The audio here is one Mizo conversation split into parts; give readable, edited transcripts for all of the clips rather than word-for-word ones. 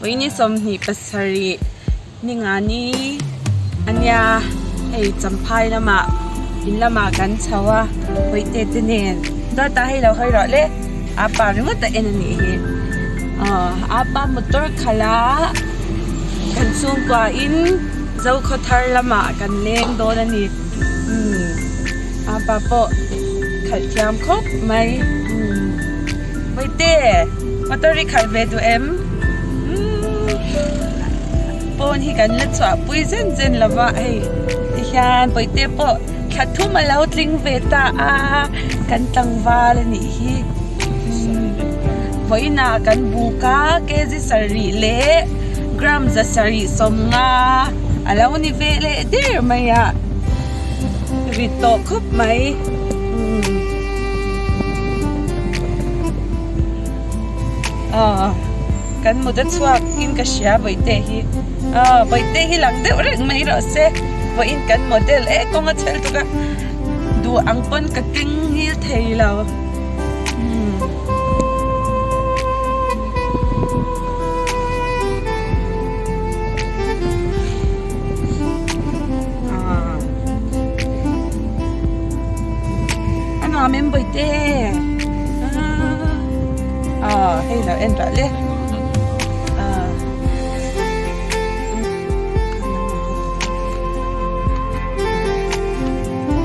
Vawiini 27 ningani a nia hei champhai lamah in lamah kan chho a bawihte te nen dawtah hei lo hawi rawh le apa ringawt a en a nih hi aw apa motor khalh a kan chhungkua in zokhawthar lamah kan leng dawn a ni umm apa pawh khalh thiam khawp mai umm bawihte motor hi khalh ve duh em umm pawn hi kan la chhuah pui zen zen lo va hei tihian bawihte pawh thla thum a lo tling ve ta a kan tlangval a nih hi umm vawiinah kan buk a kg sarih leh gram za sarih sawmnga a lo ni ve leh der mai a rit tawh khawp mai umm aw kan mut a chhuak in ka hria bawihte hi aw bawihte hi lang deuh reng mai rawh se vawiin kan model e kawng a chhel tuk a duh ang pawn ka keng ngil thei lo umm. A nuam em bawihte aw hei lo en rawh le aw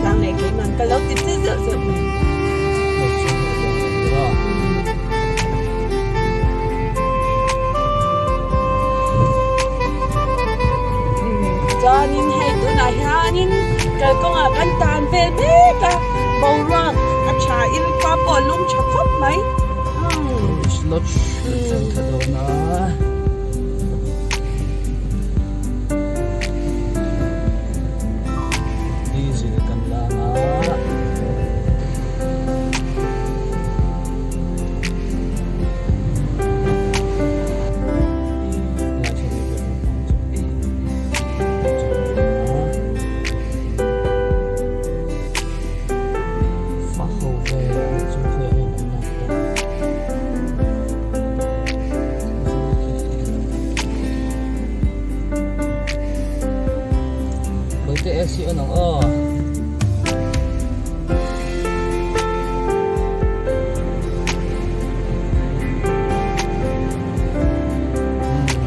tlang leh keimah ka lo ti che zeuh zeuh mai. Chuanin hei tunah hianin kalkawngah kan tan vel mek a boruak a tha in khua pawh a lum tha khawp mai Diesel kan lang a.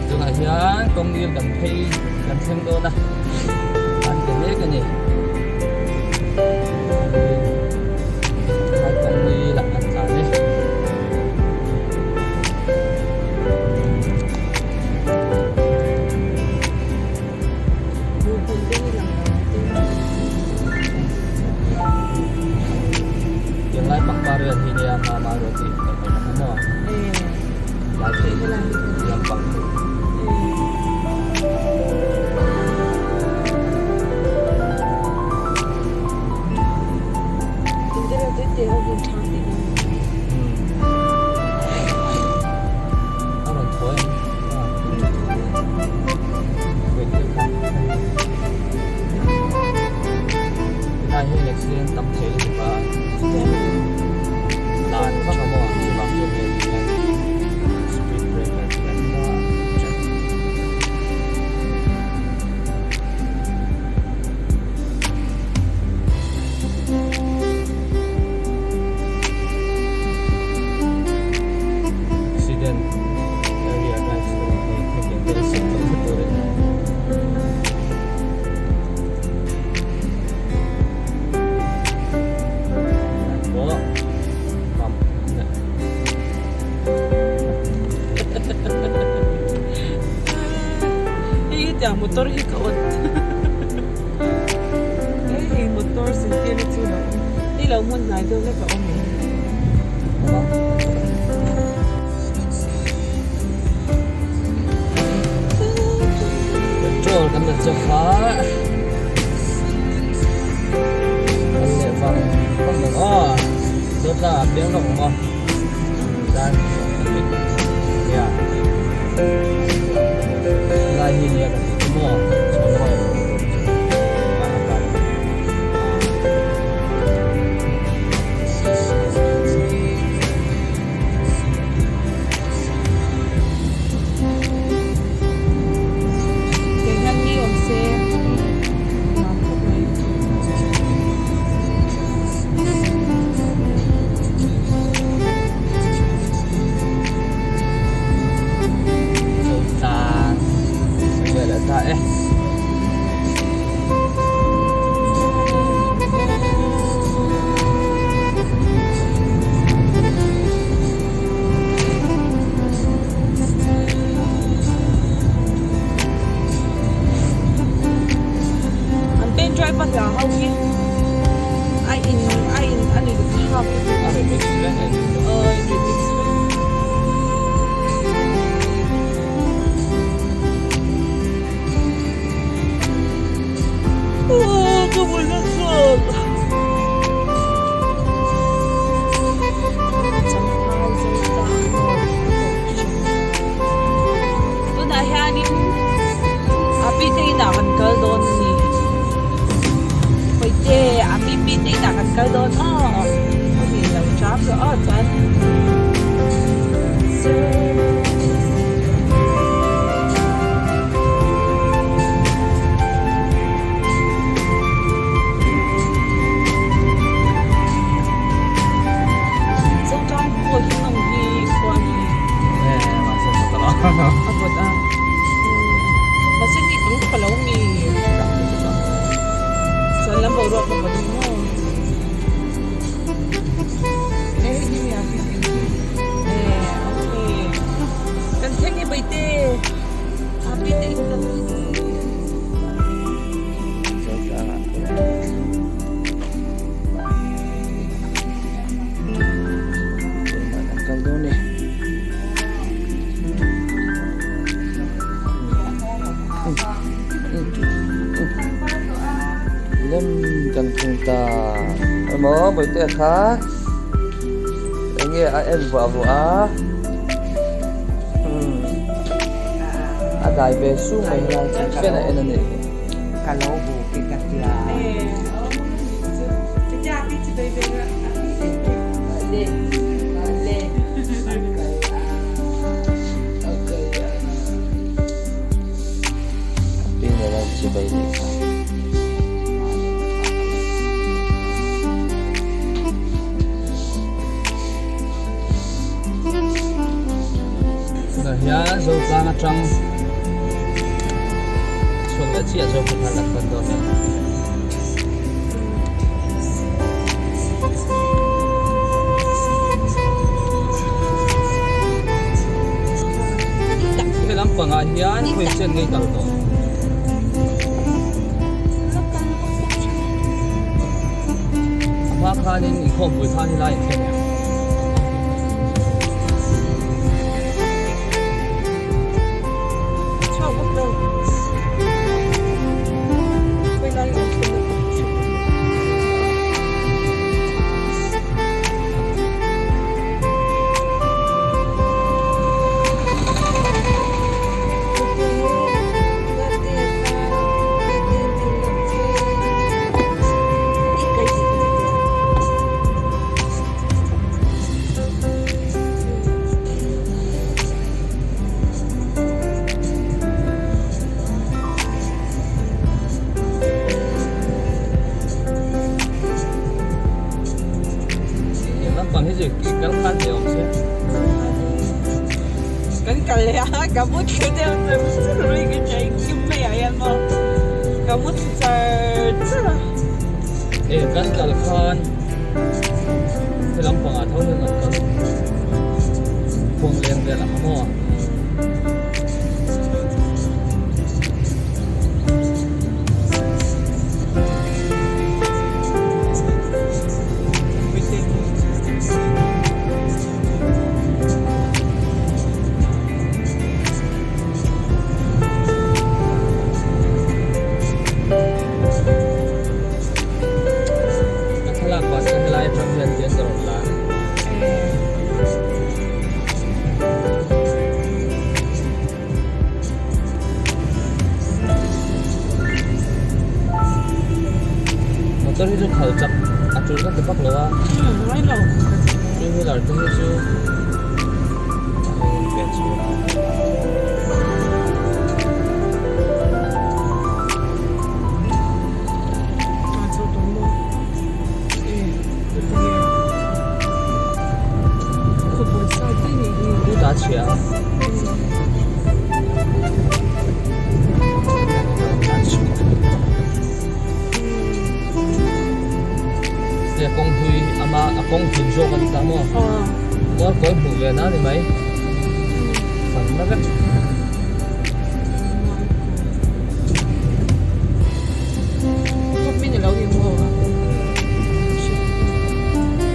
Tunah hian kawngil kan phei kan thleng dawn a an ti mek a ni kawngil ah kan tlan e. Tiang lai pangpar vel hi nia mama rawh tih ka hmu ang maw lai thei lampang hi. A rawn thawi ang. Helai hian accident tam thei lutuk a dan vak a maw chuvang chuan hei hian speed breaker te an dah teuh. Accident area drive erawh hei hetiang te siam tawh thut tur a ni. Pawh pump Hei hetiang motor hi ka awt hei motor zirtir na chu lo awm hei lo hmun hnai deuh hlek a awm em. Petrol kan la chawp a kan leh vang vang ang aw dawt la piang lawk ang aw tan nia lai hi nia kan tih chu maw chhawn mawi reng a ni. Aw in remix vek. Aw ka hmu na chhuak. Champhai Zotlang North Kohhran. Tunah hianin a pi te inah kan kal dawn a ni. Hawite a pi pi te inah kan kal dawn aw. A ni lo tap rawh aw chuan. Zotlang pawh hi nawm hi khua a ni. A vawt a. Mahse ni kang tha lo mi. Chuan lam boruak a vawt ang maw. Eh hei hi mi a hi eh okay. Kan thleng hi Baite. A pi te in kan thleng. Kal dawn e. Lem kan thung ta emaw bawihte kha enge a en vuah vuah a a dai ve sum mai helai chu chen a en a ni. Ka lo bu ki ka tia. Pi nena chibai leh kha. Tunah hian Zotlang atang chhuak leh chiah zawk kha kan pan dawn a ni. He lampangah hian khawi chen ngei kal tawh. A hma khanin inkhawmpui khan helai an thleng em? Lampang hi chu kal khan ve awm se. Kan kal leh a ka mu thlu deuh char char mai ka hria engkim mai ah hian maw ka mu thlu char char a. E kan kal khan he lampangah tho hian an kal khuang leng vel ang a maw. Ka thlalak bus kha helai atang hian tian ka rawn la. Motor hi chu khal chak a tul ka ti vak lo a. Two wheeler te hi chu a in pian chho a. Ta chhia a. Hei kawng hlui ama a kawng hlun zawk a ni ta maw? Mual kawi hmuh ve na ni mai. Fan na vek. Khawp min alo ni maw?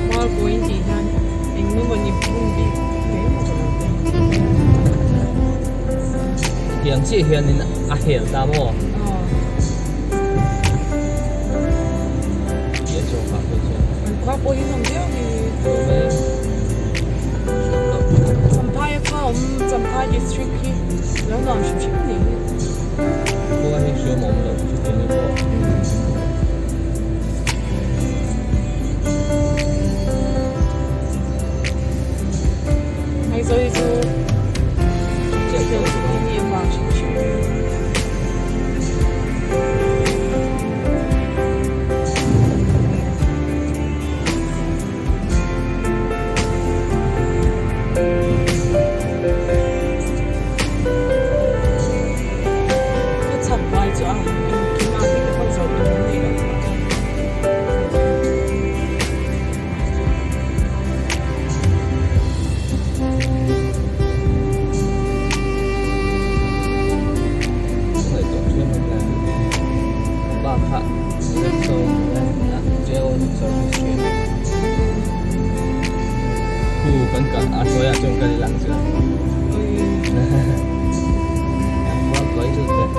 Mual kawi tih hian. ang chiah hianin a hel ta maw? Tih a zawk ah phei chuan. An khua pawh hi nawm viau hi. Nuam e. Hriam loh. Champhai a khua awm Champhai district hi lo nuam hrim hrim a nih hi. Khua hi hriam awm loh chutiang hi pawh. Aizawl hi chu thil nih vang hrim hrim a ni. Ka chhak vai chu a engkim a hming pawh zawh tur an nei lo chu. Ngaihtuah thiam ang hle. Pa kha rickshaw jail service thin. Khu kan kah a hnuaiah chuan kal ila ang chu. Engmah tuai chu teh.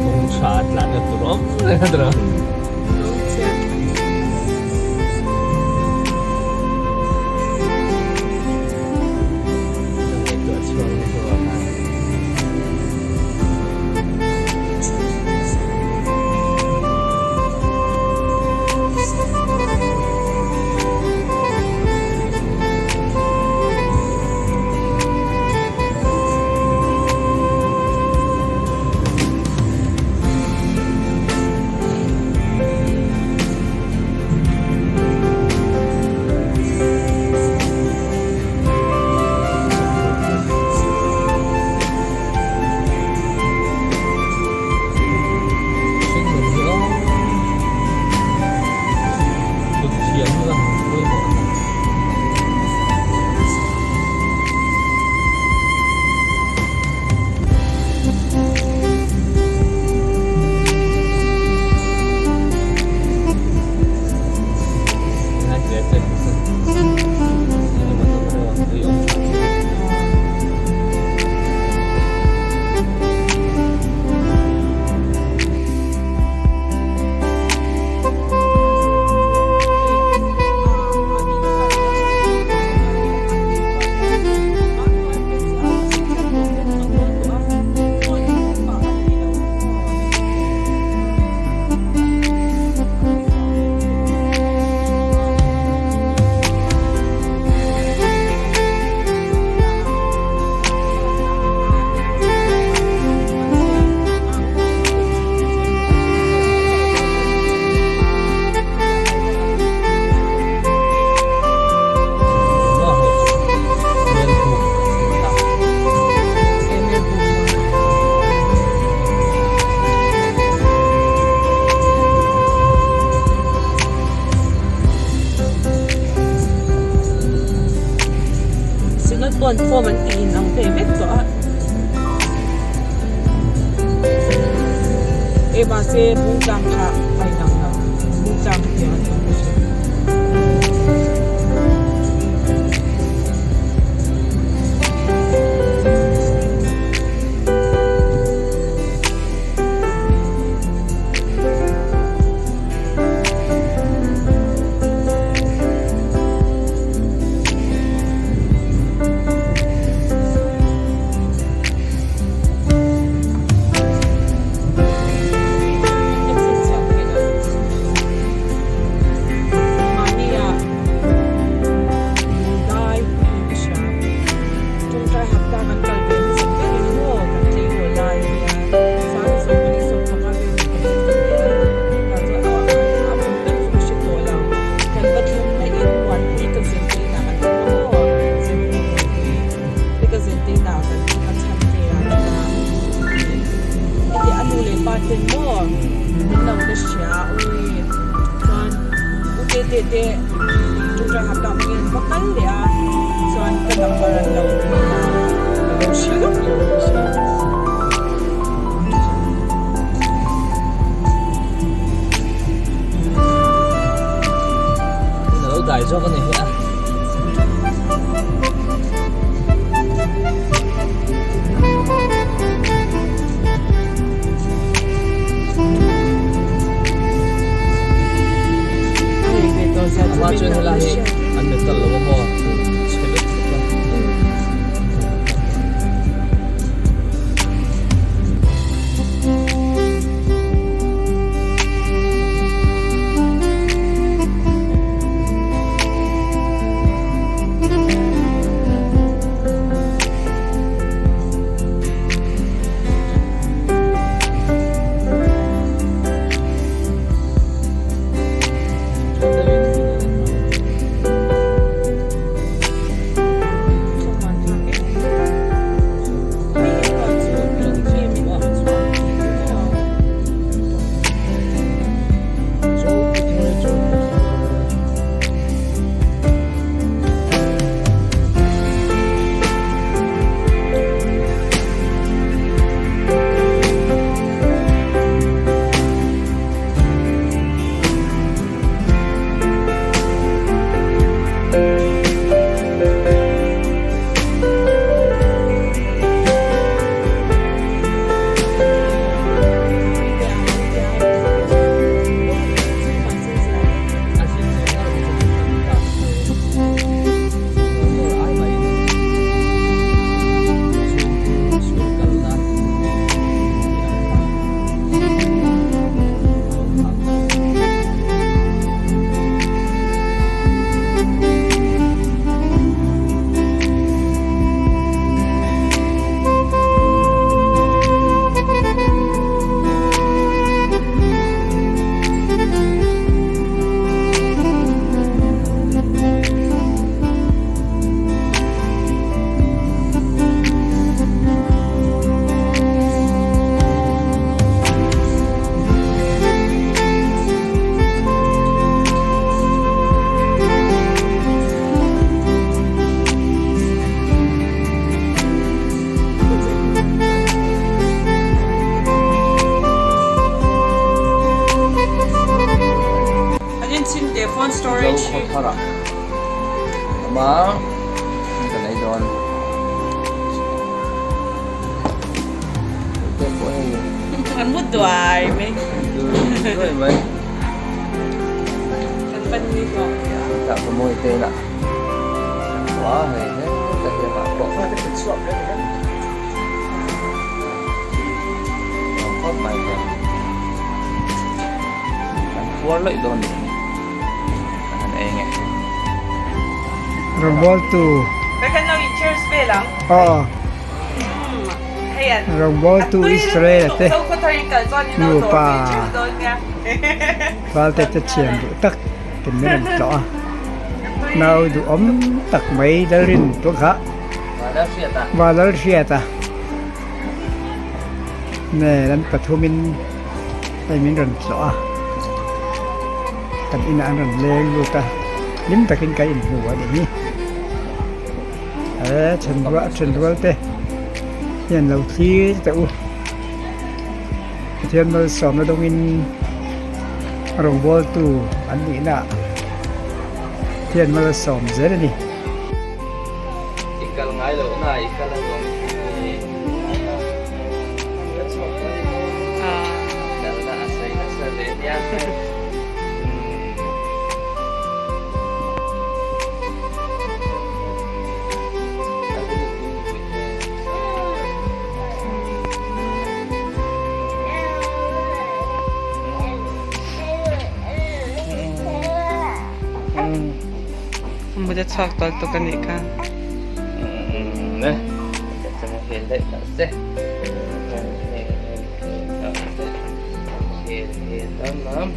Kawng tha tlan a tur awm reng a tiraw. Ka ngaihtuah chhuak nasa vang a. Hringnun hi aw kut thiam hi va han pawimawh tak. Synod pawn form an tih in ang ve vek tawh a. E mahse bungtlang kha a inang lo. Bungtlang kha tiang a ni ang ka hria. pangngai zawk a ni hi a. Ama chuan helai hi an metal lo a maw chhe vek vek a. Zokhawthara awm a kan ei dawn te pawh hei an mu duai mai duai mai kan pan ni hlawh tah ka mawi te inah a hei heta hian ah pawh nuam khawp mai hian kan khuar laih dawn nih hi kan han ei nge. Rawngbawltu aw rawngbawltu Israel te nupa valte te thian duh tak te min rawn tlawh a nau duhawm tak mai Lalrin pawh kha Valalhriata nen an pathumin hei min rawn tlawh a kan inah an rawn leng lut a hlim takin kan inhmu a nih hi he then rual te hian lo thlir teh u Pathian malsawmna dawngin rawngbawltu an nihna ah Pathian malsawm zel a ni. I kal ngai loh na i kal a nuam i ka chhuak mai kalna a sawi nasa ve nia. Mut a chhuak tawlh tuk a nih kha. Ne. Hel daih ta che. Hel hel dam lam.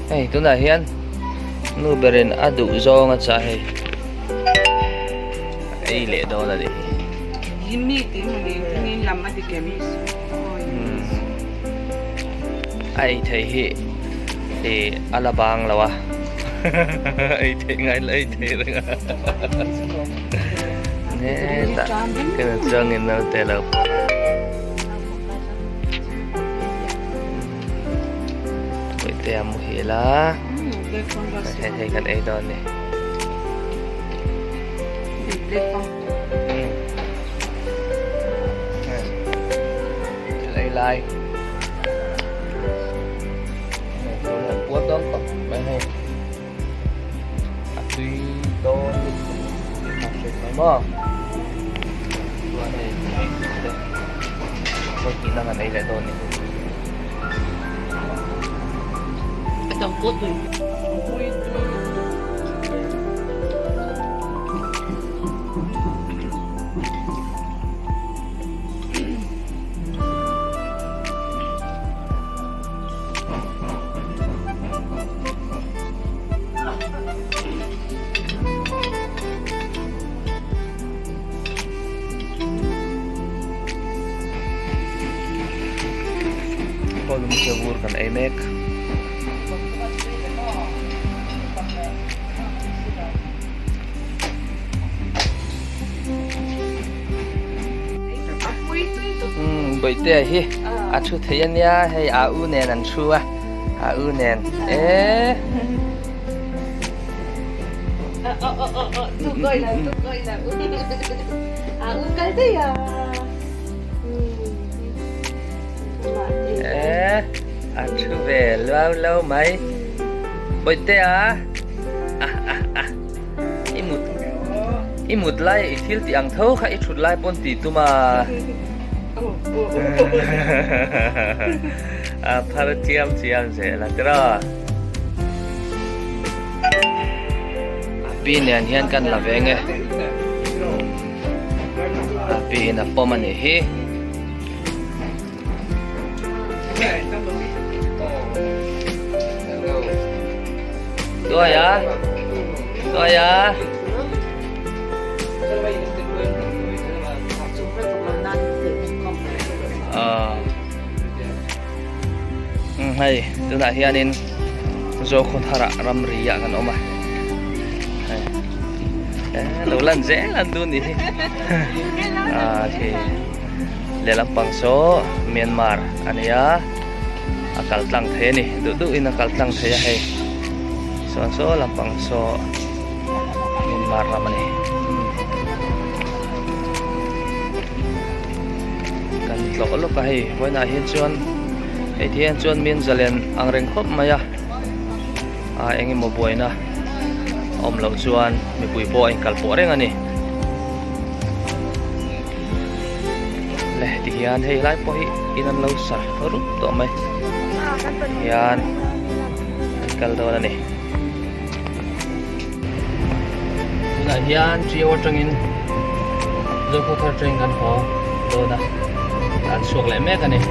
Hei tunah hian nu berin a duh zawng a chah hei. Ei leh dawn a ni. Jimmy tih hmun in thingin lam a ti kem. A ei thei hi ih a la bang lo a ei theih ngai la ei thei reng a hetah ka chuangin naute lo pawh. Bawihte a muhil a, hei hei kan ei dawn ni. Thil ei lai. Puar dawn tawp mai hei. A tui dawn lutuk a hre mai maw. Chuan hei te vawi hnihna kan ei leh dawn ni. A dang pawh tui. Tui tui lutuk. Kawlum che vur kan ei mek. Bawihtea hi a thu thei a nia hei a u nen an thu a a u nen e e a thu ve luau lo mai Bawihtea ah ah ah i mut i mut lai i thil tih ang tho kha i thut lai pawn tih tum a a phar chiam chiam zel a tiraw a pi nen hian kan la veng e a pi in a pawm a nih hi. Tuai a Tuai a Hei tunah hianin Zokhawthara ramri ah kan awm a hei lo lan zel an duh nih hi ah khi. Lehlam pang saw Myanmar a ni a, a kal tlang thei a ni duh duh in a kal tlang thei a hei chuan saw lampang saw Myanmar ram a ni kan tlawh lawk a hei vawiinah hian chuan hei ti hian chuan min zalen ang reng khawp mai a ah eng emaw buaina awm loh chuan mipui pawh a inkal pawh reng a ni. Le ti hian hei lai pawh hi in an lo sa rup tawh mai hian an kal dawn a ni tunah hian Ṭiau atangin Zokhawthar train kan haw dawn a an chhuak leh mek a ni.